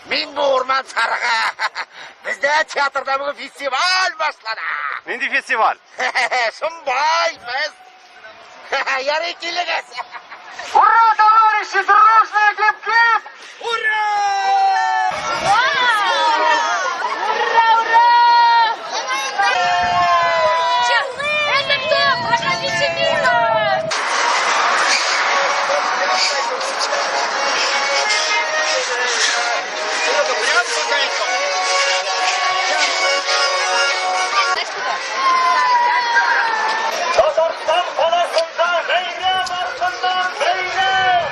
Мин бу урман сарыгы. Бездә театрда бүген фестиваль башлана. Нинди фестиваль? Шомбай фест. Ярый килегез. Ура, товарищи, дружные гиб-гиб! Ура! Ура, ура! Это кто? Проходите мимо! Знаешь куда? Татарстан каласында бәйрәм артыннан бәйрәм!